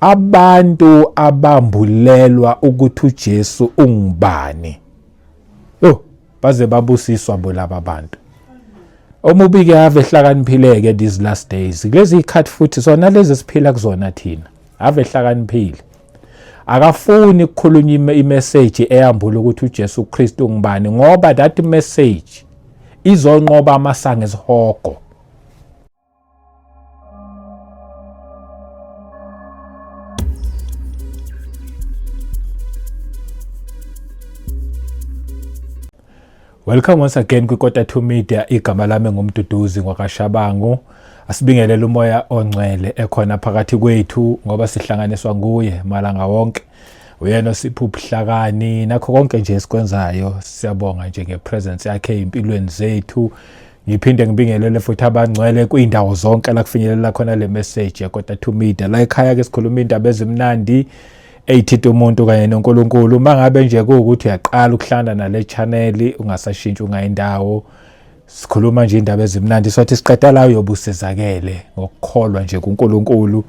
Abantu abambulelwa ukuthi uJesu ungubani. Oh, baze babusiswa bo laba bantu. Omubi ke ave hlakaniphile-ke these last days. Kulezi ikhathi futhi zona lezi esiphila kuzona thina. Ave hlakaniphile. Akafuni ukukhulunywa imessage eyambula ukuthi uJesu Kristu ungubani ngoba that message izonqoba amasango esihogo. Welcome once again kwiKota 2 Media. Igama lami nguMduduzi ngwakaShabangu. Asibingelele umoya ongcwele ekhona phakathi kwethu ngoba sihlanganiswa nguye malanga wonke. Uyena osipha ubuhlakani nakho konke nje esikwenzayo. Siyabonga nje ngepresence yakhe empilweni zethu. Ngiphinde ngibingelele futhi abangcwele kwindawo zonke la kufinyelela khona le message yaKota 2 Media. La ekhaya ke sikhuluma indaba ezimnandi eyithinta umuntu kanye noNkulunkulu. Uma ngabe nje kuwukuthi uyaqala ukuhlangana nale channel ungasashintshi ungayindawo, sikhuluma nje indaba ezimnandi, sothi siqeda la uyobusizakele ngokukholwa nje kuNkulunkulu.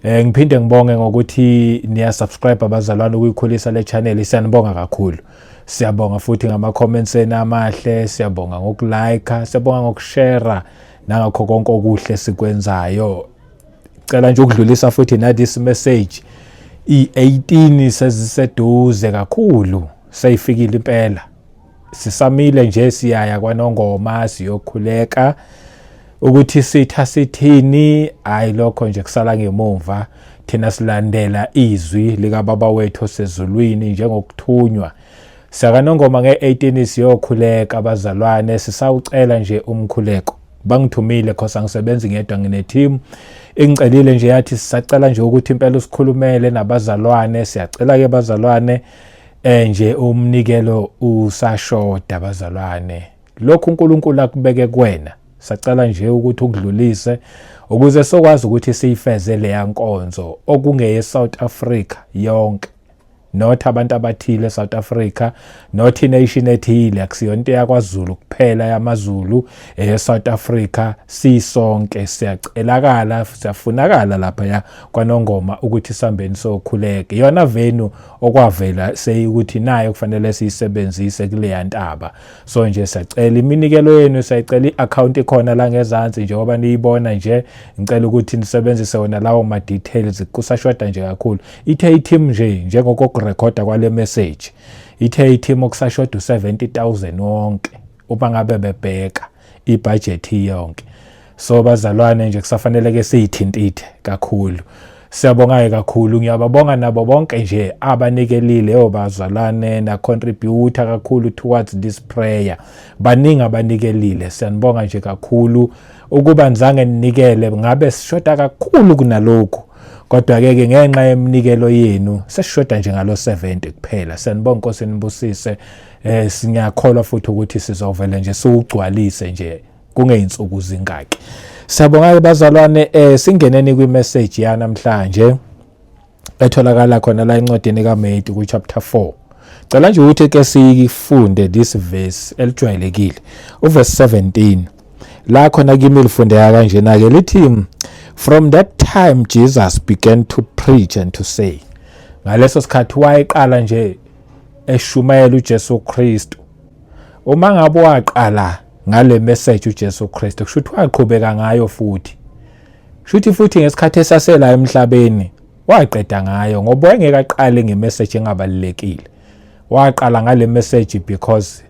Ngiphinde ngibonge ngokuthi niya subscribe abazalwane ukuyikhulisa le channel, siyanibonga kakhulu. Siyabonga futhi ngama comments enu amahle, siyabonga ngokulike, siyabonga ngokushare nangakho konke okuhle sikwenzayo. Cela nje ukudlulisa futhi na this message, i-18 seziseduze kakhulu, seyifikile impela. Sisamile nje siyaya kwaNongoma siyokhuleka ukuthi sitha sithini, hayi lokho nje kusala ngemumva. Thina silandela izwi likaBaba wethu osezulwini njengokuthunywa. SakaNongoma nge-18 siyokhuleka abazalwane, sisawucela nje umkhuleko. Bangithumile cause angisebenzi ngedwa, ngine team ingicelile nje yathi sisacela nje ukuthi impela usikhulumele nabazalwane. Siyacela ke bazalwane, nje umnikelo usashoda bazalwane. Lokhu uNkulunkulu akubeke kuwena, sacela nje ukuthi ukudlulise ukuze sokwazi ukuthi siyifeze leya nkonzo okungeye South Africa yonke, not abantu abathile South Africa, not nation ethile, akusiyona into yakwaZulu kuphela yamaZulu, eSouth Africa sisonke siyacelakala, siyafunakala lapha ya kwaNongoma ukuthi sambeni sokhuleke. Iyona venue okwavela seyikuthi nayo kufanele siyisebenzise kuleya ntaba. So nje siyacela iminikelo yenu, siyacela i-account ikhona la ngezansi njengoba niyibona nje, ngicela ukuthi nisebenzise wona lawo ma details, kusashoda nje kakhulu. Ithe i-team nje njengokurekhoda kwale message, ithe i-team okusashoda u-70,000 wonke uma ngabe bebheka ibudget yonke. So bazalwane nje kusafanele ke siyithintithe kakhulu. Siyabonga kakhulu, ngiyababonga nabo bonke nje abanikelile obazalwane na contributor kakhulu towards this prayer. Baningi abanikelile, siyanibonga nje kakhulu. Ukuba nizange ninikele ngabe sishoda kakhulu kunalokhu, kodwa ke ke ngenxa yeminikelo yenu sesishoda nje ngalo 70 kuphela. Siyanibonga, Nkosi nibusise. Siyakholwa futhi ukuthi sizovele nje siwugcwalise nje kungeyinsuku zingaki. Siyabonga ke bazalwane, singeneni kwi message ya namhlanje etholakala khona la encwadini kaMatthew ku chapter 4. Cela nje ukuthi ke sifunde this verse elijwayelekile, uverse 17 la khona kimi lifundeka kanjena ke, lithi from that time Jesus began to preach and to say. Ngaleso sikhathi wayeqala nje eshumayela uJesu Kristu. Uma ngabe waqala ngale message uJesu Kristu, kusho ukuthi waqhubeka ngayo futhi. Kusho ukuthi futhi ngesikhathi esasela emhlabeni waqeda ngayo, ngoba wayengeke aqale ngemessage engabalulekile. Waqala ngale message because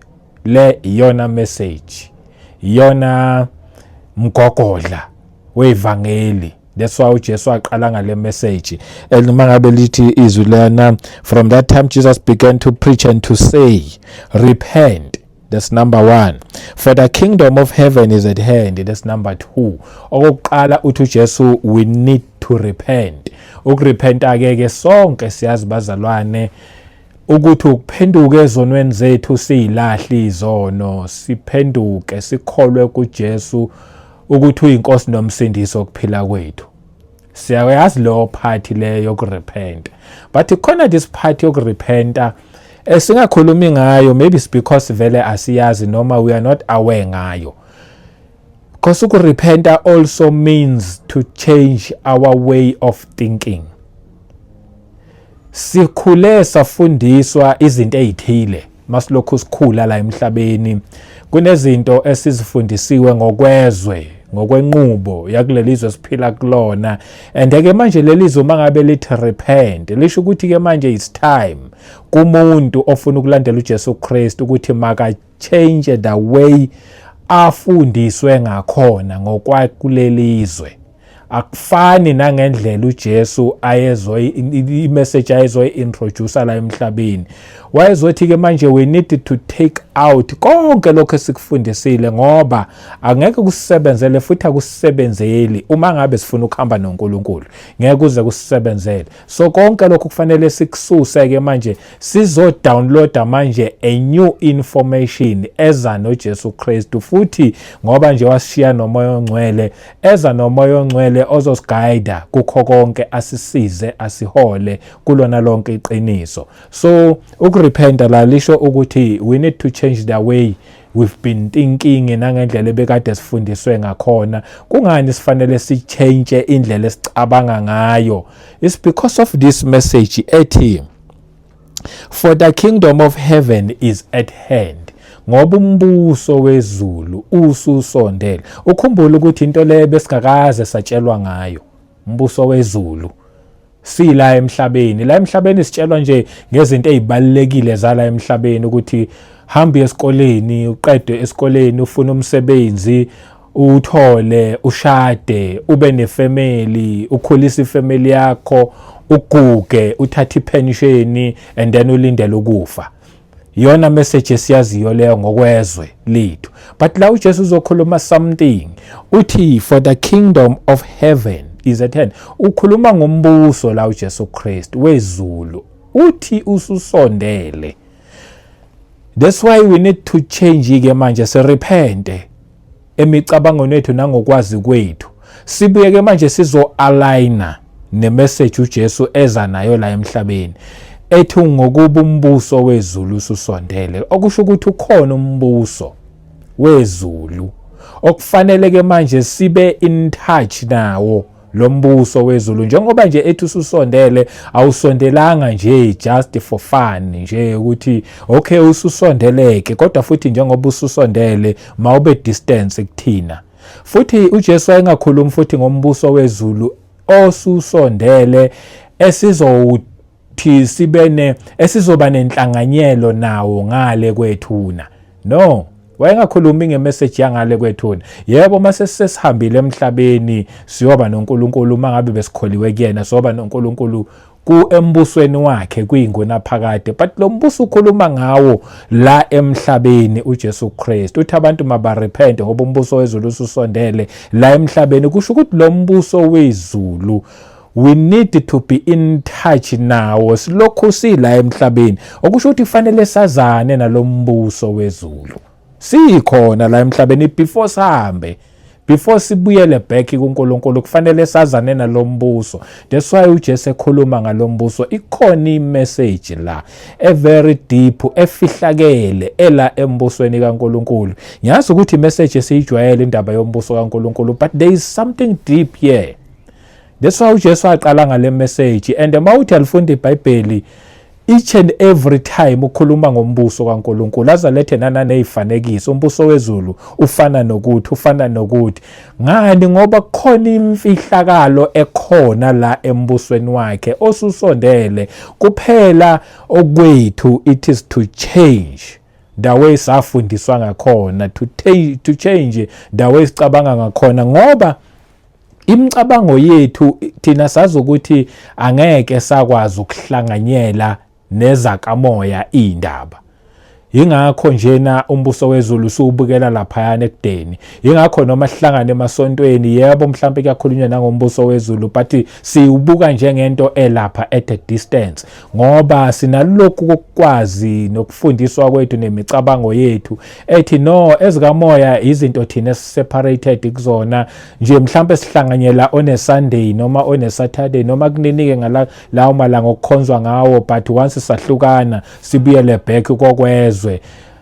le iyona message, iyona mgogodla wevangeli. That's why uJesu waqala ngale message. And uma ngabe lithi izwi lana, from that time Jesus began to preach and to say, repent. That's number 1. For the kingdom of heaven is at hand. That's number 2. Okokuqala uthi uJesu, we need to repent. Ukurepenta ke ke sonke siyazi bazalwane ukuthi ukuphenduka ezonweni zethu, siyilahle izono, siphenduke sikholwe kuJesu ukuthi uyinkosi nomsindisi wokuphila kwethu. Siyayazi leyo part leyo yokurepent, but khona this part yokurepenta esingakhulumi ngayo, maybe it's because vele asiyazi noma we are not aware ngayo. Because ukurepenta also means to change our way of thinking. Sikhule safundiswa izinto ezithile masilokhu sikhula la emhlabeni. Kunezinto esizifundisiwe ngokwezwe, ngokwenqubo yakuleli zwe siphila kulona. And ke manje leli zwe uma ngabe lithi repent, lisho ukuthi ke manje it's time kumuntu ofuna ukulandela uJesu Kristu ukuthi maka change the way afundiswe ngakhona ngokwakuleli zwe. Akufani nangendlela uJesu ayezoyi i-message ayezoyi-introduce la emhlabeni. Wayezothi ke manje we need to take out konke lokho esikufundisile, ngoba angeke kusebenzele futhi akusebenzeli uma ngabe sifuna ukuhamba noNkulunkulu, ngeke kuze kusebenzele. So konke lokho kufanele sikususe ke manje, sizo downloada manje a new information eza noJesu Kristu, futhi ngoba nje wasishiya noMoya oNgcwele, eza noMoya oNgcwele ozosiguide kukho konke, asisize, asihole kulona lonke iqiniso. So ukurepenta la lisho ukuthi we need to change the way we've been thinking nangendlela ebekade sifundiswe ngakhona. Kungani sifanele si-change indlela esicabanga ngayo? It's because of this message ethi for the kingdom of heaven is at hand, ngoba umbuso wezulu ususondele. Ukhumbule ukuthi into le besingakaze satshelwa ngayo, umbuso wezulu, sila emhlabeni. La emhlabeni sitshelwa nje ngezinto ezibalulekile zala emhlabeni, ukuthi hamba esikoleni, uqede esikoleni, ufune umsebenzi, uthole, ushade, ube nefamily, ukhulise ifamily yakho, uguge, uthathe ipension and then ulindele ukufa. Iyona message esiyaziyo leyo ngokwezwe lethu. But la uJesu uzokhuluma something, uthi for the kingdom of heaven is at hand. Ukhuluma ngombuso la uJesu Kristu wezulu, uthi ususondele. That's why we need to change ke manje, sirepente emicabangweni yethu nangokwazi kwethu, sibuye ke manje sizo aligna nemessage uJesu eza nayo la emhlabeni, ethi ngokuba umbuso wezulu ususondele, okusho ukuthi ukhona umbuso wezulu okufanele ke manje sibe in touch nawo lo mbuso wezulu. Njengoba nje ethi ususondele, awusondelanga nje just for fun nje ukuthi okay ususondeleke, kodwa futhi njengoba ususondele mawube distance kuthina. Futhi uJesu wayengakhulumi futhi ngombuso wezulu osusondele esizothi sibene esizoba nenhlanganyelo nawo ngale kwethuna. No, wayengakhulumi ngemessage yangale kwethuna. Yebo, mase sesihambile emhlabeni siyoba noNkulunkulu, uma ngabe besikholiwe kuyena siyoba noNkulunkulu ku embusweni wakhe kuyingunaphakade. But lo mbuso ukhuluma ngawo la emhlabeni uJesu Kristu, uthi abantu mabarepente ngoba umbuso wezulu ususondele la emhlabeni. Kusho ukuthi lo mbuso wezulu we need to be in touch nawo silokhu sila emhlabeni, okusho ukuthi kufanele sazane nalombuso wezulu sikhona la emhlabeni before sihambe, before sibuyele back kuNkulunkulu, kufanele sazane nalombuso. That's why uJesu ekhuluma ngalombuso. Ikhona imessage la a very deep efihlakele ela embusweni kaNkulunkulu. Ngiyazi ukuthi imessage esiyijwayele indaba yombuso kaNkulunkulu, but there is something deep here. That's why uJesu aqala ngale message. And mawuthi alifunda iBhayibheli, each and every time ukhuluma ngombuso kaNkulunkulu azalethe nananezifanekiso, umbuso wezulu ufana nokuthi, ufana nokuthi ngani, ngoba kukhona imfihlakalo ekhona la embusweni wakhe osusondele. Kuphela okwethu it is to change the way safundiswa ngakhona, to change the way sicabanga ngakhona, ngoba imicabango yethu thina sazi ukuthi angeke sakwazi ukuhlanganyela nezakamoya indaba. Ingakho njena umbuso wezulu usubukela laphayana ekudeni. Ingakho noma sihlangane emasontweni, yebo, mhlawumbe kuyakhulunywa nangombuso wezulu, but siwubuka njengento elapha at a distance, ngoba sinalokhu kokwazi nokufundiswa kwethu nemicabango yethu ethi no, ezikamoya izinto thina separated kuzona nje. Mhlawumbe sihlanganyela on a Sunday noma on a Saturday noma kuninike ngala lawo malanga okukhonzwa ngawo, but once sahlukana sibuyele back kokwezwe.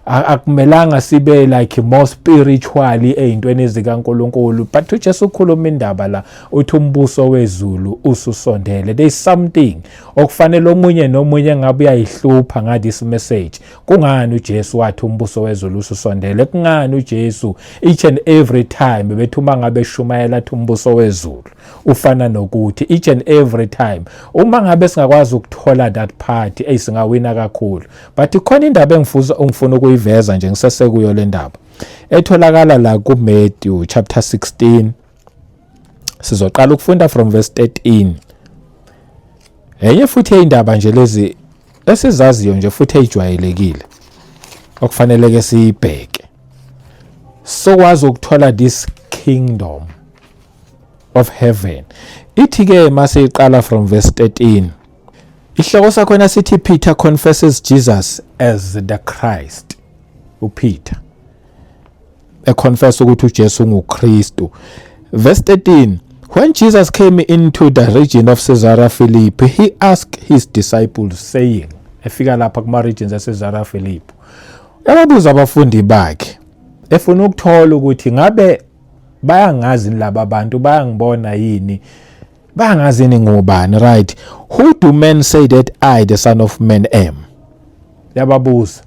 Akumelanga sibe like more spiritually eyintweni ezikaNkulunkulu. But uJesu ukhuluma indaba la, uthi umbuso wezulu ususondele. There is something Okufanele omunye nomunye ngabe uyayihlupha nga this message. Kungani uJesu wathi umbuso wezulu ususondele? Kungani uJesu each and every time bethi uma ngabe eshumayela athi umbuso wezulu ufana nokuthi each and every time uma ngabe singakwazi ukuthola that part, ey, singawina kakhulu. But khona indaba engifuza ungifuna ukuyiveza nje ngisesekuyo le ndaba etholakala la ku Matthew chapter 16. Sizoqala ukufunda from verse 13. Enye futhi indaba nje lezi esizaziyo nje futhi ejwayelekile okufanele ke siyibheke, sokwazi ukuthola this kingdom of heaven. Ithi ke mase iqala from verse 13, ihloko sakhona sithi, "Peter confesses Jesus as the Christ." uPeter econfess ukuthi uJesu unguKristu. Verse 13: "When Jesus came into the region of Caesarea Philippi, he asked his disciples, saying," efika lapha kuma regions eCaesarea Philippi, uyababuza abafundi bakhe, efuna ukuthola ukuthi ngabe bayangazi laba bantu, bayangibona yini, bangazi yini ngubani, right? "Who do men say that I, the Son of Man, am?" Yababuza,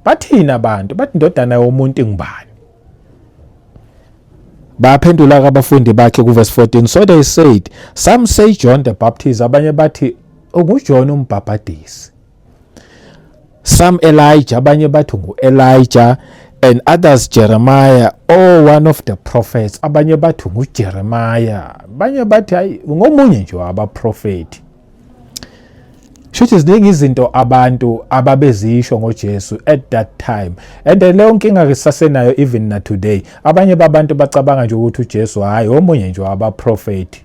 bathina abantu bathi indodana yomuntu ngubani? Baphendula abafundi bakhe kuverse 14: "So they said, some say John the Baptist," abanye bathi unguJohn umbhabhadisi, "some Elijah," abanye bathi ngu-Elijah, "and others Jeremiah or one of the prophets," abanye bathi nguJeremiah, abanye bathi hayi, ngomunye nje wabaprofeti. Shuthi ziningi izinto abantu ababezisho ngoJesu at that time, and leyo nkinga ke sisasenayo even na today. Abanye babantu bacabanga nje ukuthi uJesu, hayi, omunye nje wabaprofeti.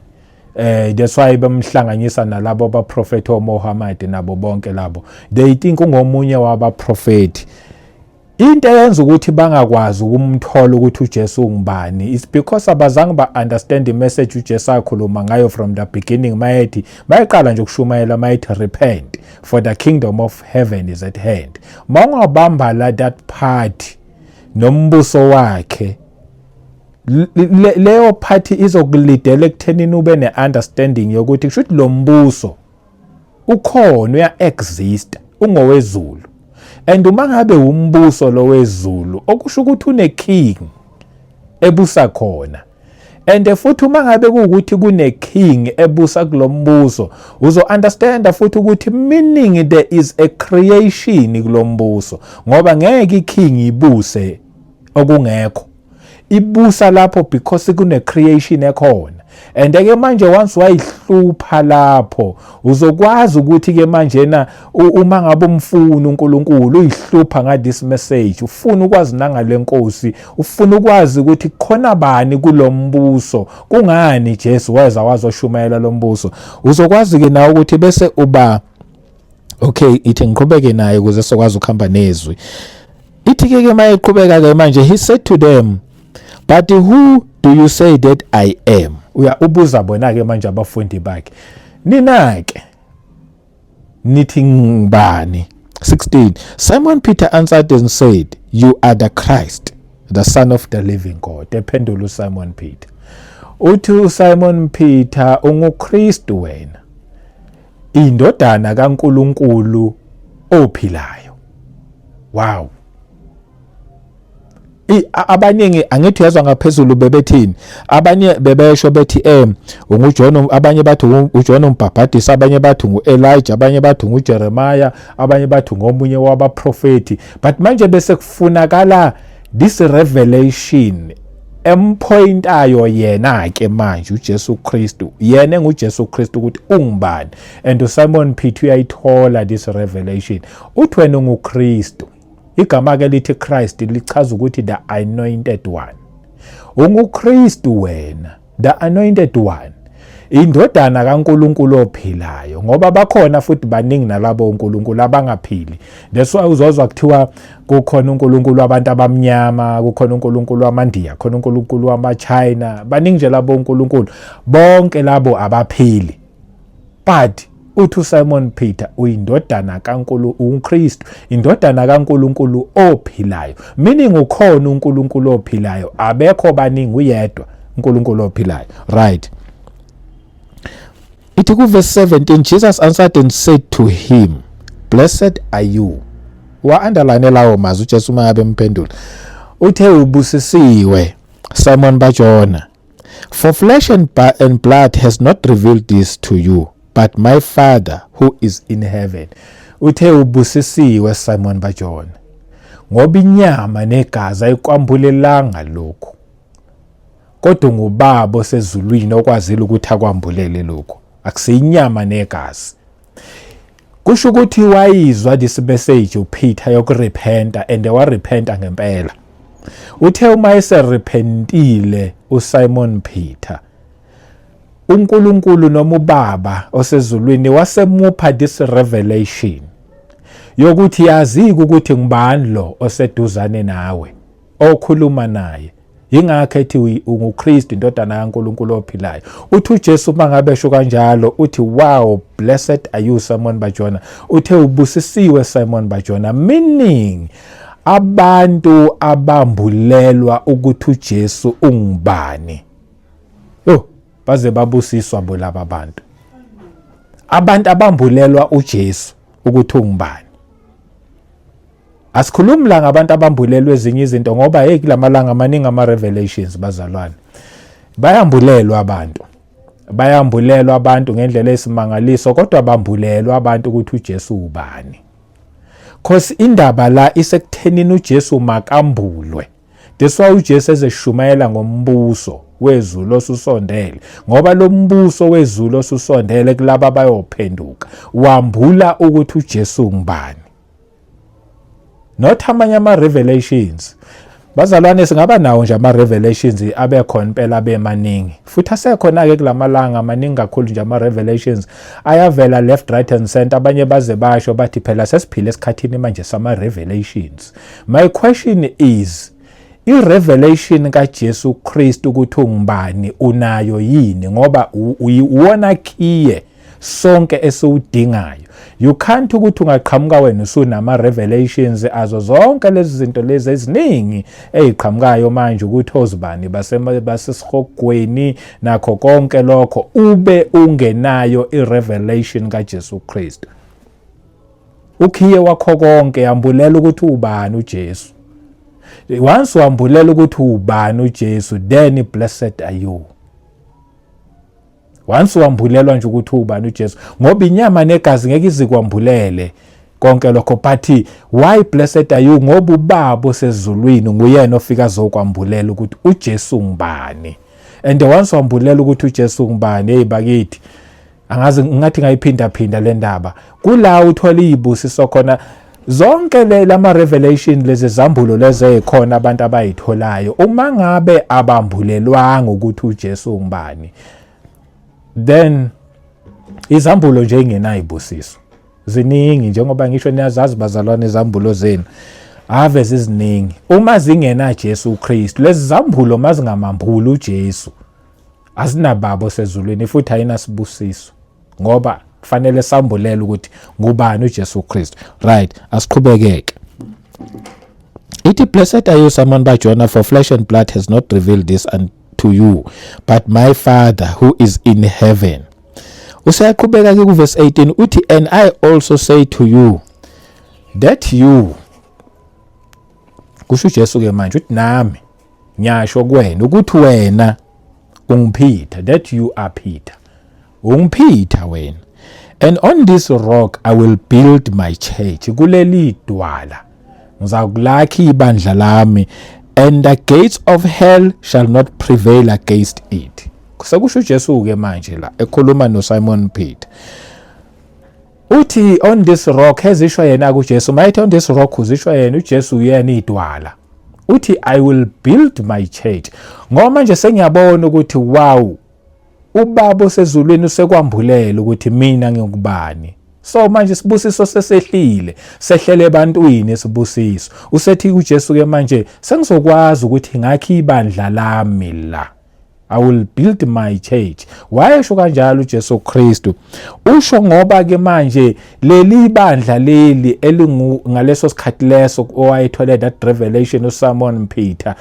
That's why bemhlanganisa nalabo abaprofeti oMuhammad nabo bonke labo. They think ungomunye wabaprofeti. Into eyenza ukuthi bangakwazi ukumthola ukuthi uJesu ungubani is because abazange ba-understand i-message uJesu akhuluma ngayo from the beginning, mayethi mayeqala nje ukushumayela, mayethi, "Repent, for the kingdom of heaven is at hand." Mawungabamba la that part nombuso wakhe, leyo part izokulidela ekuthenini ube ne-understanding yokuthi kusho ukuthi lo mbuso ukhona, uya-exist, ungowezulu. And uma ngabe umbuso lo wezulu, okusho ukuthi une king ebusa khona, and futhi uma ngabe kuwukuthi kune king ebusa kulombuso, uzo understand futhi ukuthi meaning there is a creation kulombuso, ngoba ngeke iking ibuse okungekho. Ibusa lapho because kune creation ekhona. And ke manje once wayihlupha lapho, uzokwazi ukuthi ke manje na uma ngabe umfuna uNkulunkulu, uyihlupha nga this message, ufuna ukwazi nangale Nkosi, ufuna ukwazi ukuthi khona bani kulombuso, kungani Jesu weza wazoshumayela lombuso, uzokwazi ke nawe ukuthi bese uba okay. Ithi ngiqhubeke naye ukuze sokwazi ukuhamba nezwi. Ithi ke ke mayeqhubeka ke manje, "He said to them, 'But who do you say that I am?'" Uya ubuza bona ke manje abafundi bakhe, nina ke nithi ngibani? 16: "Simon Peter answered and said, 'You are the Christ, the Son of the living God.'" Ephendula uSimon Peter, uthi uSimon Peter, unguKristu wena, indodana kaNkuluNkulu ophilayo. Wow. Abaningi angithi uyazwa ngaphezulu bebethini? Abanye bebesho bethi unguJohn, abanye bathi uJohn umbhabhadisi, abanye bathi ungu-Elijah, abanye bathi unguJeremiah, abanye bathi ngomunye wabaprofeti. But manje bese kufunakala this revelation empointayo yena ke manje uJesu Kristu, yena enguJesu Kristu, ukuthi ungubani. And uSimon Peter uyayithola this revelation, uthi wena unguKristu. Igama ke lithi Christ lichaza ukuthi the anointed one. UnguKristu wena, the anointed one, indodana kaNkuluNkulu ophilayo, ngoba bakhona futhi baningi nalabo uNkulunkulu abangaphili. That's why uzozwa kuthiwa kukhona uNkulunkulu wabantu abamnyama, kukhona uNkulunkulu wamaNdiya, khona uNkulunkulu wamaChina, baningi nje labo uNkulunkulu, bonke labo abaphili. But uthi uSimon Peter uyindodana kaNkulunkulu, uKristu, indodana kaNkulunkulu ophilayo, meaning ukhona uNkulunkulu ophilayo, abekho baningi, uyedwa uNkulunkulu ophilayo, right? Ithi kuverse 17, Jesus answered and said to him, "Blessed are you." Wa underline lawo mazwi uJesu uma ngabe emphendula. Uthe ubusisiwe Simon Bajona. For flesh and blood has not revealed this to you, but my Father who is in heaven. Uthe ubusisiwe Simon Bajona. Ngoba inyama negazi ayikwambulelanga lokhu. Kodwa ngubaba osezulwini okwazile ukuthi akwambulele lokhu. Akusiyinyama negazi. Kusho ukuthi wayizwa this message uPeter yokurepenta and warepenta ngempela. Uthe uma eserepentile uSimon Peter, uNkulunkulu noma uBaba osezulwini wasemupha this revelation yokuthi yazike ukuthi ngubani lo oseduzane nawe okhuluma naye. Yingakho ethi unguKristu, indodana kaNkulunkulu ophilayo. Uthi uJesu uma ngabe esho kanjalo, uthi, "Wow, blessed are you, Simon Bajona." Uthe ubusisiwe Simon Bajona, meaning abantu abambulelwa ukuthi uJesu ungubani, yo, baze babusiswa bo laba bantu, abantu abambulelwa uJesu ukuthi ungubani. Asikhulumi la ngabantu abambulelwe ezinye izinto, ngoba hey, kulamalanga amaningi ama revelations, bazalwane. Bayambulelwa abantu, bayambulelwa abantu ngendlela esimangaliso, kodwa bambulelwa abantu ukuthi uJesu ubani, cause indaba la isekuthenini uJesu makambulwe. That's why uJesu ezeshumayela ngombuso wezulu osusondele, ngoba lo mbuso wezulu osusondele kulabo abayophenduka wambula ukuthi uJesu ngubani, not amanye ama-revelations. Bazalwane, singaba nawo nje ama-revelations, abe khona impela, abe maningi futhi asekhona-ke kulamalanga, maningi kakhulu nje ama-revelations ayavela left, right and center. Abanye baze basho bathi phela sesiphile esikhathini manje sama-revelations. My question is, i-revelation kaJesu Kristu ukuthi ungubani unayo yini? Ngoba uwona khiye sonke esiwudingayo. You can't ukuthi ungaqhamuka wena usunama revelations azo zonke lezi zinto lezi eziningi eziqhamukayo manje ukuthi ozibani basesihogweni nakho konke lokho, ube ungenayo i-revelation kaJesu Kristu, ukhiye wakho konke. Yambulela ukuthi ubani uJesu. Once wambulela ukuthi ubani uJesu, then blessed are you. Once wambulelwa nje ukuthi ubani uJesu, ngoba inyama negazi ngeke izikwambulele konke lokho. But why blessed are you? Ngoba ubaba osezulwini nguyena ofika azokwambulela ukuthi uJesu ngubani. And once wambulela ukuthi uJesu ngubani, hey bakithi, angazi ngathi ngayiphinda phinda le ndaba, kula uthola izibusiso khona zonke le lama revelation, lezi zambulo lezi ezikhona abantu abayitholayo. Uma ngabe abambulelwanga ukuthi uJesu ngubani, then izambulo nje ingenayibusiso ziningi. Njengoba ngisho, niyazazi bazalwane izambulo zenu, ave ziziningi. Uma zingena Jesu Kristu lezi zambulo, mazingamambuli uJesu, azinababa osezulwini futhi ayinasibusiso, ngoba kufanele sambulele ukuthi ngubani uJesu Kristu. Right, asiqhubekeke. Ithi, "Blessed are you, Simon Barjona, for flesh and blood has not revealed this unto you, but my Father who is in heaven." Useyaqhubeka ke kuverse 18, uthi, "And I also say to you that you," kusho uJesu ke manje, uthi nami ngiyasho kuwena ukuthi wena unguPeter, that you are Peter, unguPeter wena, "and on this rock I will build my church," kuleli dwala ngizakulakha ibandla lami, "and the gates of hell shall not prevail against it." Sekusho uJesu ke manje la ekhuluma noSimon Peter. Uthi on this rock, ezisho yena kuJesu, mayithi on this rock, uzisho yena uJesu, uyena idwala. Uthi, "I will build my church," ngoba manje sengiyabona ukuthi wow, ubaba osezulwini usekwambulela ukuthi mina ngikubani. So manje isibusiso sesehlile, sehlele ebantwini isibusiso. Usethi uJesu ke manje sengizokwazi ukuthi ngakhe ibandla lami la, I will build my church. Wayesho kanjalo uJesu Kristu, usho ngoba ke manje leli bandla leli elingu ngaleso sikhathi leso owayethole that revelation uSimon Peter.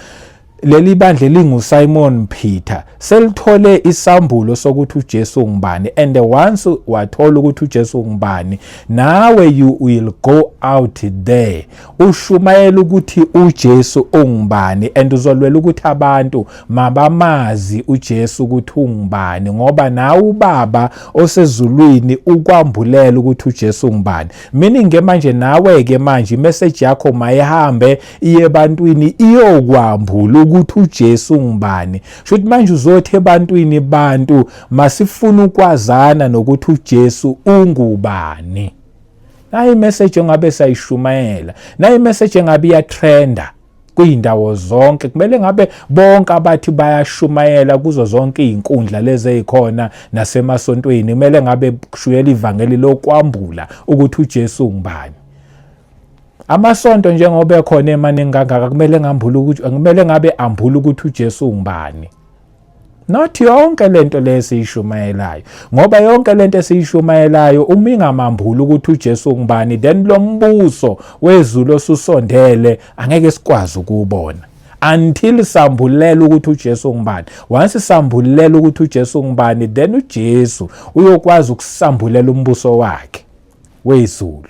Leli bandla linguSimon Peter selithole isambulo sokuthi uJesu ungubani, and once wathola ukuthi uJesu ungubani, nawe you will go out there ushumayela ukuthi uJesu ungubani, and uzolwela ukuthi abantu mabamazi uJesu ukuthi ungubani, ngoba nawe uBaba osezulwini ukwambulela ukuthi uJesu ungubani. Meaning ke manje nawe ke manje imessage yakho mayihambe iye ebantwini iyokwambula ukuthi uJesu ungubani. Shuthi manje uzothi ebantwini, bantu masifuna ukwazana nokuthi uJesu ungubani. Nayi imessage engabe sayishumayela, nayi imessage engabe iyatrenda kuyindawo zonke. Kumele ngabe bonke abathi bayashumayela kuzo zonke izinkundla lezi ezikhona nasemasontweni, kumele ngabe kushuyela ivangeli lokwambula ukuthi uJesu ungubani. Amasonto njengoba ekhona emaningi kangaka, kumele ngambula ukuthi, kumele ngabe ambula ukuthi uJesu ungubani, not yonke lento le esiyishumayelayo, ngoba yonke lento esiyishumayelayo uma ingamambuli ukuthi uJesu ungubani, then lo mbuso wezulu osusondele angeke sikwazi ukuwubona until sambulela ukuthi uJesu ungubani. Once sambulela ukuthi uJesu ungubani, then uJesu uyokwazi ukusambulela umbuso wakhe wezulu,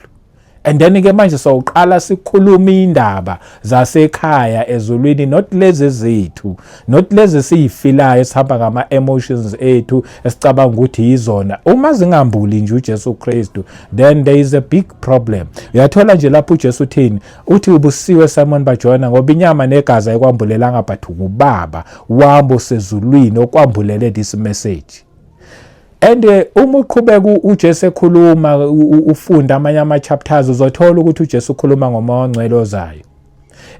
and then ke manje sowuqala sikhuluma indaba zasekhaya ezulwini, not lezi zethu, not lezi esiyifilayo, esihamba ngama emotions ethu, esicabanga ukuthi yizona. Uma zingambuli nje uJesu Kristu, then there is a big problem. Uyathola nje lapho uJesu uthini? Uthi, "Ubusiwe Simon Bajona, ngoba inyama negazi ayikwambulelanga, but ngubaba wami osezulwini okwambulele this message." And uma uqhubeka uJesu ekhuluma, ufunda amanye ama-chapters, uzothola ukuthi uJesu ukhuluma ngoMoya oNgcwele ozayo.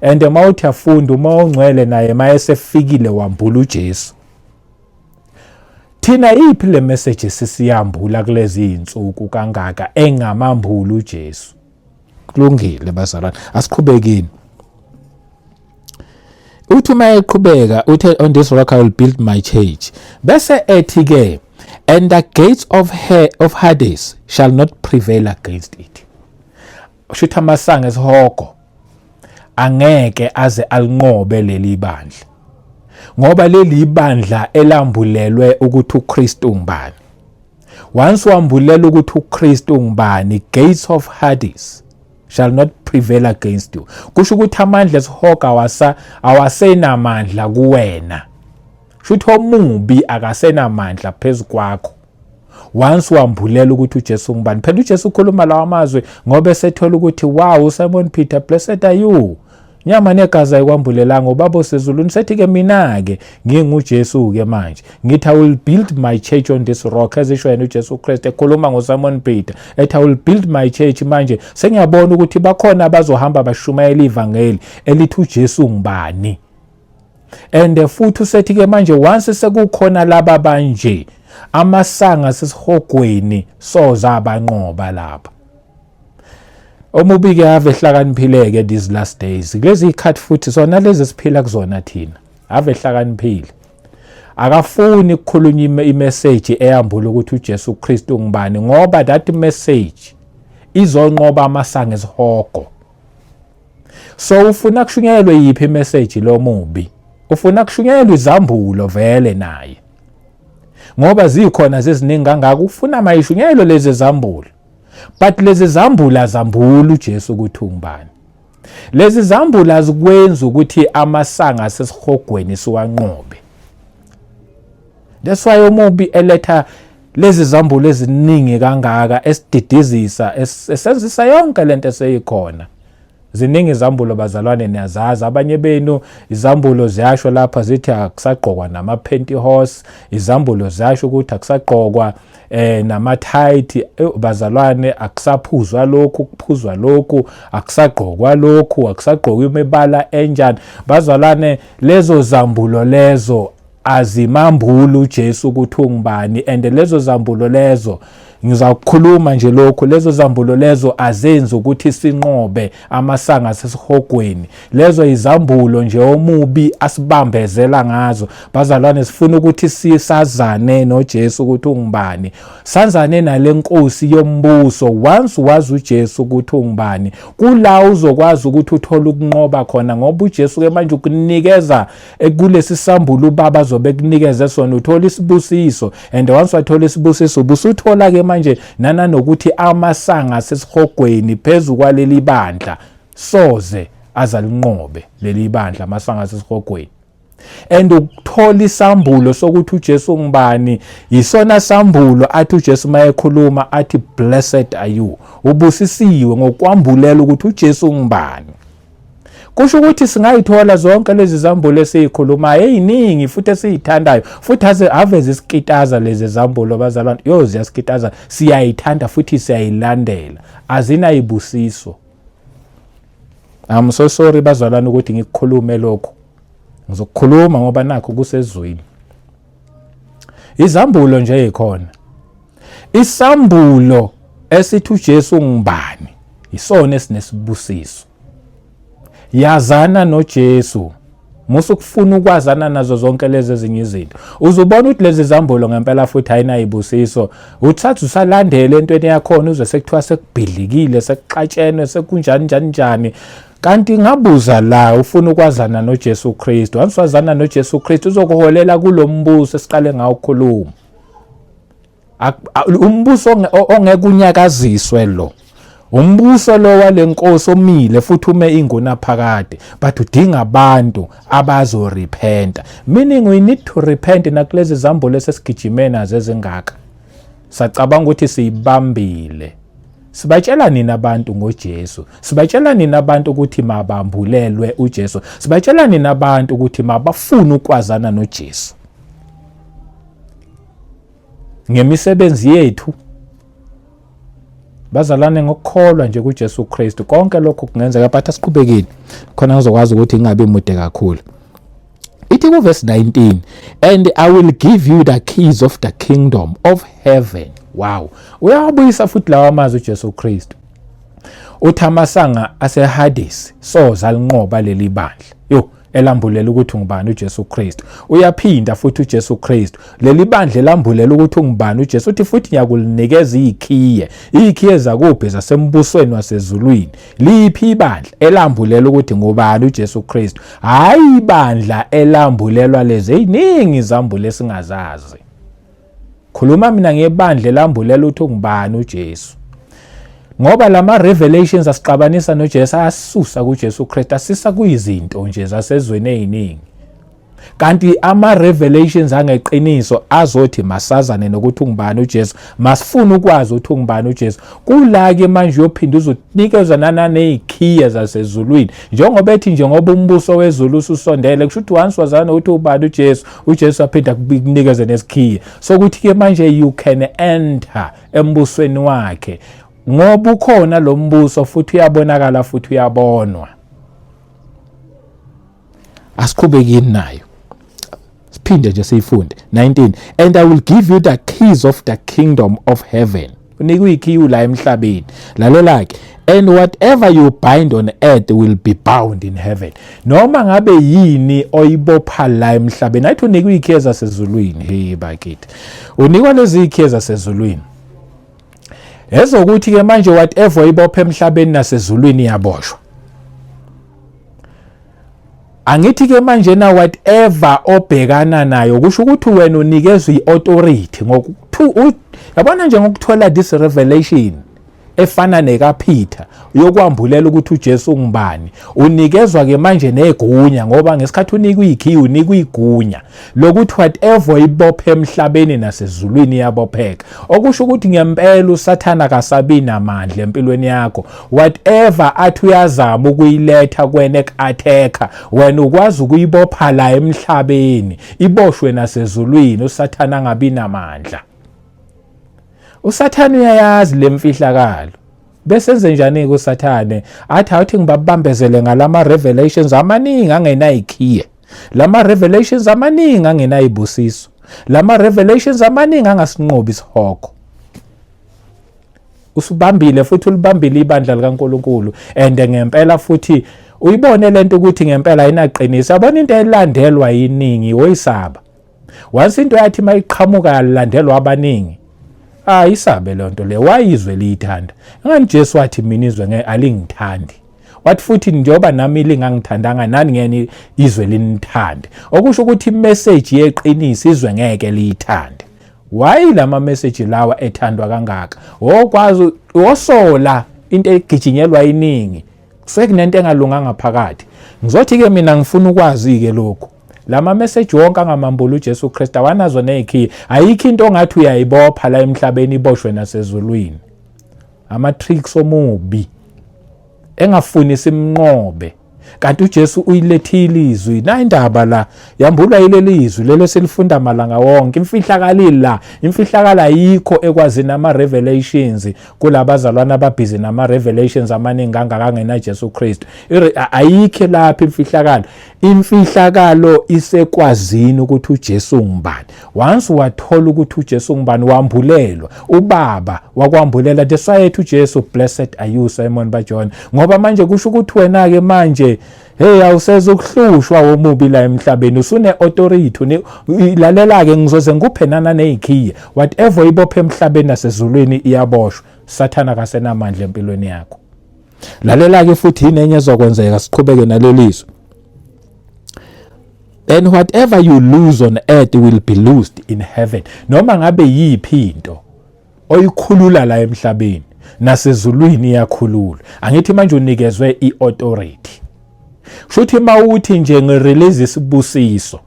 And uma uthi afunda, uMoya oNgcwele naye mayesefikile wambula uJesu. Thina iphi le message sisiyambula kulezi insuku kangaka engamambuli uJesu? Kulungile bazalwane, asiqhubekini. Uthi uma eqhubeka uthi, "On this rock I will build my church," bese ethi ke, "And the gates of Hades shall not prevail against it." Usho amasango esihogo angeke aze alinqobe leli bandla, ngoba leli bandla elambulelwe ukuthi uKristu ungubani. Once wambulela ukuthi uKristu ungubani, gates of Hades shall not prevail against you. Kusho ukuthi amandla esihogo awasenamandla kuwena. Kusho ukuthi omubi akasenamandla phezu kwakho once wambulela ukuthi uJesu ngubani. Phela uJesu ukhuluma lawa amazwi ngoba esethola ukuthi, wow, Simon Peter, blessed are you, nyama negazi ayikwambulelanga, ubaba osezulwini. Sethi ke mina ke nginguJesu ke manje ngithi, "I will build my church on this rock," ezisho yena uJesu Christ ekhuluma ngoSimon Peter, ethi, "I will build my church." Manje sengiyabona ukuthi bakhona abazohamba bashumayela ivangeli elithi uJesu ngubani. And futhi usethi ke manje, once sekukhona laba banje, amasanga sesihogweni soza abanqoba lapha. Omubi ke ave hlakaniphile-ke these last days, kulezi ikhathi futhi sona lezi esiphila kuzona thina, ave hlakaniphile. Akafuni ukukhulunywa imessage eyambula ukuthi uJesu Kristu ngubani, ngoba that message izonqoba amasango esihogo. So ufuna kushunyayelwe yiphi imessage lo mubi? Ufuna kushunyayelwe izambulo vele naye, ngoba zikhona zeziningi kangaka. Ufuna mayishunyayelwe lezi zambulo, but lezi zambulo azambula uJesu ukuthi ungubani. Lezi zambulo azikwenzi ukuthi amasanga asesihogweni siwanqobe. That's why omubi eletha lezi zambulo eziningi kangaka, esididizisa, esenzisa yonke lento eseyikhona. Ziningi izambulo bazalwane, niyazazi abanye benu. Izambulo ziyasho lapha zithi akusagqokwa nama-pantyhose. Izambulo ziyasho ukuthi akusagqokwa nama-tight bazalwane, akusaphuzwa lokhu, kuphuzwa lokhu, akusagqokwa lokhu, akusagqokwa imibala enjani. Bazalwane, lezo zambulo lezo azimambuli uJesu ukuthi ungubani, and lezo zambulo lezo Ngizakukhuluma nje lokhu, lezo zambulo lezo azenzi ukuthi sinqobe amasanga asesihogweni. Lezo izambulo nje omubi asibambezela ngazo. Bazalwane, sifuna ukuthi sisazane noJesu ukuthi ungubani, sanzane nale nkosi yombuso. Once wazi uJesu ukuthi ungubani, kula uzokwazi ukuthi uthole ukunqoba khona, ngoba uJesu ke manje ukunikeza kulesi sambulo ubaba azobe kunikeze sona, uthola isibusiso. And once wathola isibusiso, ubusuthola ke manje nanokuthi amasanga asesihogweni phezu kwaleli bandla soze azalinqobe leli bandla, amasanga asesihogweni. And ukuthola isambulo sokuthi uJesu ngubani, yisona sambulo athi uJesu mayekhuluma athi, "Blessed are you," ubusisiwe ngokwambulela ukuthi uJesu ngubani. Kusho ukuthi singayithola zonke lezi zambulo esizikhulumayo eziningi futhi esizithandayo, futhi aze ave zisikitaza lezi zambulo, bazalwane. Yo, ziyasikitaza, siyayithanda futhi siyayilandela, azinayibusiso. I'm so sorry, bazalwane, ukuthi ngikukhulume lokho. Ngizokukhuluma ngoba nakho kusezwini. Izambulo nje ikhona. Isambulo esithi uJesu ngubani isona esinesibusiso. Yazana noJesu. Musa ukufuna ukwazana nazo zonke lezi ezinye izinto. Uzobona ukuthi lezi zambulo ngempela futhi ayinayibusiso. Uthatha usalandele entweni yakhona, uze sekuthiwa sekubhidlikile, sekuxatshenwe, sekunjani njani njani. Kanti ngabuza la ufuna ukwazana noJesu Kristu. Once wazana noJesu Kristu, uzokuholela kulombuso esiqale ngawo ukukhuluma. Umbuso ongeke unyakaziswe lo. Umbuso lo walenkosi omile futhi ume ingunaphakade, but udinga abantu abazorepenta, meaning we need to repent nakulezi zambulo esesigijime nazo ezingaka. Sacabanga ukuthi siyibambile. Sibatshela nini abantu ngoJesu? Sibatshela nini abantu ukuthi mabambulelwe uJesu? Sibatshela nini abantu ukuthi mabafune ukwazana noJesu? Ngemisebenzi yethu, bazalwane, ngokukholwa nje kuJesu Kristu, konke lokho kungenzeka. But asiqhubekeni khona ngizokwazi ukuthi ngingabi mude kakhulu. Ithi kuverse 19, "And I will give you the keys of the kingdom of heaven." Wow, uyawabuyisa futhi lawa amazwi uJesu Kristu. Uthi amasanga aseHades soza alinqoba leli bandla yo elambulela ukuthi ungubani uJesu Kristu. Uyaphinda futhi uJesu Kristu, leli bandla elambulela ukuthi ungubani uJesu, uthi futhi ngiyakulinikeza izikhiye. Izikhiye zakuphi? Zasembusweni wasezulwini. Liphi ibandla elambulela ukuthi ngubani uJesu Kristu? Hayi, ibandla elambulelwa lezi eziningi izambulo esingazazi. Khuluma mina ngebandla elambulela ukuthi ungubani uJesu, ngoba lama revelations asixabanisa noJesu ayasusa kuJesu Kristu, asisa kuyizinto nje zasezweni eziningi. Kanti ama revelations angeqiniso azothi masazane nokuthi ungubani uJesu, masifuna ukwazi ukuthi ungubani uJesu. Kula ke manje uyophinda uzonikezwa nananezikhiye zasezulwini, njengoba ethi njengoba umbuso wezulu ususondele. Kusho ukuthi once wazana ukuthi ubani uJesu, uJesu aphinda kunikeze nesikhiye sokuthi ke manje you can enter embusweni wakhe, ngoba ukhona lo mbuso futhi uyabonakala futhi uyabonwa. Asiqhubekini nayo, siphinde nje siyifunde. 19, "And I will give you the keys of the kingdom of heaven." Unikwe ikhiyu la emhlabeni. Lalela ke, "And whatever you bind on earth will be bound in heaven." Noma ngabe yini oyibopha la emhlabeni, ayithi unikwe ikhiye zasezulwini. Hey bakithi, unikwa lezi ikhiye zasezulwini ezokuthi ke manje whatever oyibopha emhlabeni, nasezulwini iyaboshwa. Angithi ke manje na whatever obhekana nayo, kusho ukuthi wena unikezwe i-authority ngokuthu yabona nje ngokuthola this revelation efana nekaPeter yokwambulela ukuthi uJesu ungubani. Unikezwa ke manje negunya, ngoba ngesikhathi unikwa ikhiye, unikwa igunya lokuthi whatever ibophe emhlabeni, nasezulwini iyabopheka. Okusho ukuthi ngempela uSathana kasabi namandla empilweni yakho. Whatever athi uyazama ukuyiletha kwena, eku-attack wena, ukwazi ukuyibopha la emhlabeni, iboshwe nasezulwini, uSathana angabi namandla. USathane uyayazi lemfihlakalo. Bese enze njani ke uSathane? Athi awuthi ngibabambezele ngalama revelations amaningi angenayikhiye, lama revelations amaningi angenayibusiso, lama revelations amaningi angasinqobi isihogo. Usubambile futhi ulibambile ibandla likaNkuluNkulu and ngempela futhi uyibone lento ukuthi ngempela ayinaqiniso. Yabona into elandelwa yiningi woyisaba. Once into yathi mayiqhamuka yalandelwa abaningi, ayisabe le nto le, wayizwe liyithanda. Ngani Jesu wathi mina izwe ngeke alingithandi. Wathi futhi njengoba nami lingangithandanga nani ngeke izwe linithande. Okusho ukuthi imessage yeqiniso izwe ngeke liyithande. Why lama message lawa ethandwa kangaka? Wokwazi wosola into egijinyelwa iningi. Kusuke kunento engalunganga phakathi. Ngizothi ke mina ngifuna ukwazi ke lokhu. Lama message wonke angamambula uJesu Kristu awanazo nezikhiye. Ayikho into ongathi uyayibopha la emhlabeni iboshwe nasezulwini. Ama tricks omubi engafuni simnqobe. Kanti uJesu uyilethile izwi. Na indaba la yambulwa yileli izwi lelo silifunda malanga wonke. Imfihlakalo la, imfihlakalo ayikho ekwazini ama revelations kulabazalwana ababhizi nama revelations amaningi kangaka angena Jesu Kristu. Ayikho lapha imfihlakalo. Imfihlakalo isekwazini ukuthi uJesu ungubani. Once wathola ukuthi uJesu ungubani, wambulelwa. UBaba wakwambulela. That's why ethi uJesu, blessed are you Simon Barjona. Ngoba manje kusho ukuthi wena ke manje hey awuseze ukuhlushwa womubi la emhlabeni, usune authority. Lalela ke, ngizoze ngikuphe nana nezikhiye. Whatever ibophe emhlabeni nasezulwini iyaboshwa. Sathana kasenamandla empilweni yakho. Lalela ke futhi yini enye ezokwenzeka, siqhubeke nalelizwe. And whatever you lose on earth will be loosed in heaven. Noma ngabe yiphi into oyikhulula la emhlabeni, nasezulwini iyakhulula. Angithi manje unikezwe iauthority. Kushuthi mawuthi nje ngirelease isibusiso,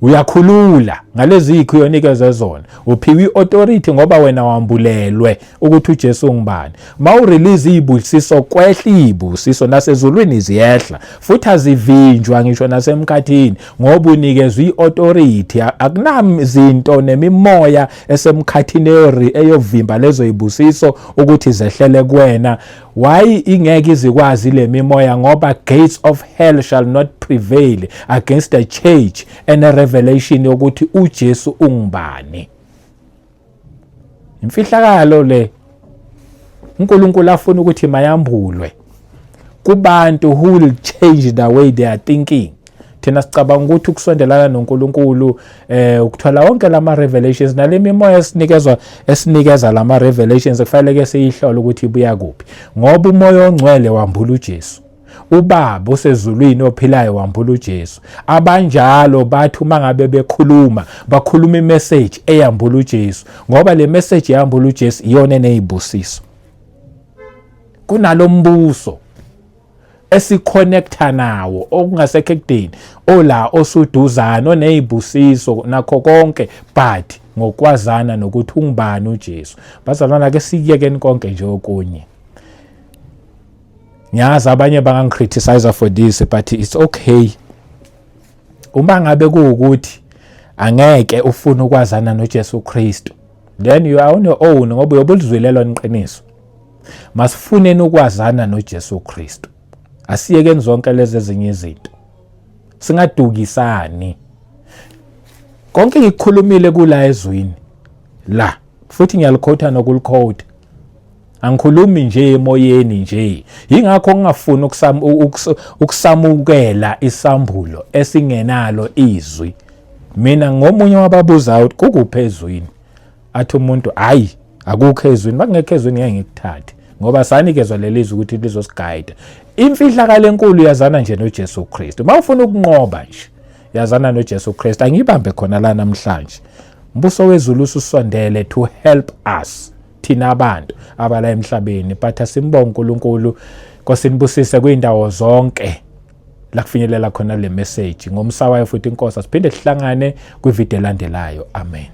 uyakhulula ngalezi zikhiye onikezwe zona. Uphiwe iauthority ngoba wena wambulelwe ukuthi uJesu ungubani. Mawurelease izibusiso, kwehla izibusiso nasezulwini ziyehla, futhi azivinjwa ngisho nasemkhathini ngoba unikezwe iauthority. Akunazinto nemimoya esemkhathini eyovimba lezo zibusiso ukuthi zehlele kuwena. Why ingeke izikwazi le mimoya? Ngoba gates of hell shall not prevail against the church and a revelation yokuthi uJesu ungubani. Imfihlakalo le uNkulunkulu afuna ukuthi mayambulwe kubantu who will change the way they are thinking. Thina sicabanga ukuthi ukusondelana noNkulunkulu ukuthola wonke lama revelations nale mimoya esinikezwa esinikeza lama revelations, kufanele ke siyihlole ukuthi ibuya kuphi, ngoba uMoya oNgcwele wambula uJesu, uBaba osezulwini ophilayo wambula uJesu. Abanjalo bathi uma ngabe bekhuluma, bakhuluma imessage eyambula uJesu, ngoba le message eyambula uJesu iyona enezibusiso kunalombuso esiconnecta nawo okungasekho ekudeni, ola osuduzana onezibusiso nakho konke, but ngokwazana nokuthi ungubani uJesu. Bazalwana, ke siyekeni konke nje okunye. Ngiyazi abanye bangangicriticize for this, but it's okay. Uma ngabe kuwukuthi angeke ufune ukwazana noJesu Kristu, then you are on your own, ngoba uyobulizwile lona iqiniso. Masifuneni ukwazana noJesu Kristu, asiyekeni zonke lezi ezinye izinto, singadukisani. Konke ngikukhulumile kula ezwini la, futhi ngiyalikhotha nokulikhotha, angikhulumi nje emoyeni nje. Yingakho ngingafuni ukusamukela isambulo esingenalo izwi. Mina ngomunye wababuzayo ukuthi kukuphi ezwini, athi umuntu hayi akukho ezwini. Makungekho ezwini ngeke ngikuthathe, ngoba sanikezwa leli zwi ukuthi lizosigayida. Imfihlakalo enkulu yazana nje noJesu Kristu. Mawufuna ukunqoba nje, yazana noJesu Kristu. Angibambe khona la namhlanje. Mbuso wezulu ususondele to help us thina abantu abala emhlabeni, but asimbonge uNkulunkulu. Nkosi nibusise kwindawo zonke la kufinyelela khona le message ngomsa wayo futhi inkosi. Asiphinde sihlangane kwivideo elandelayo. Amen.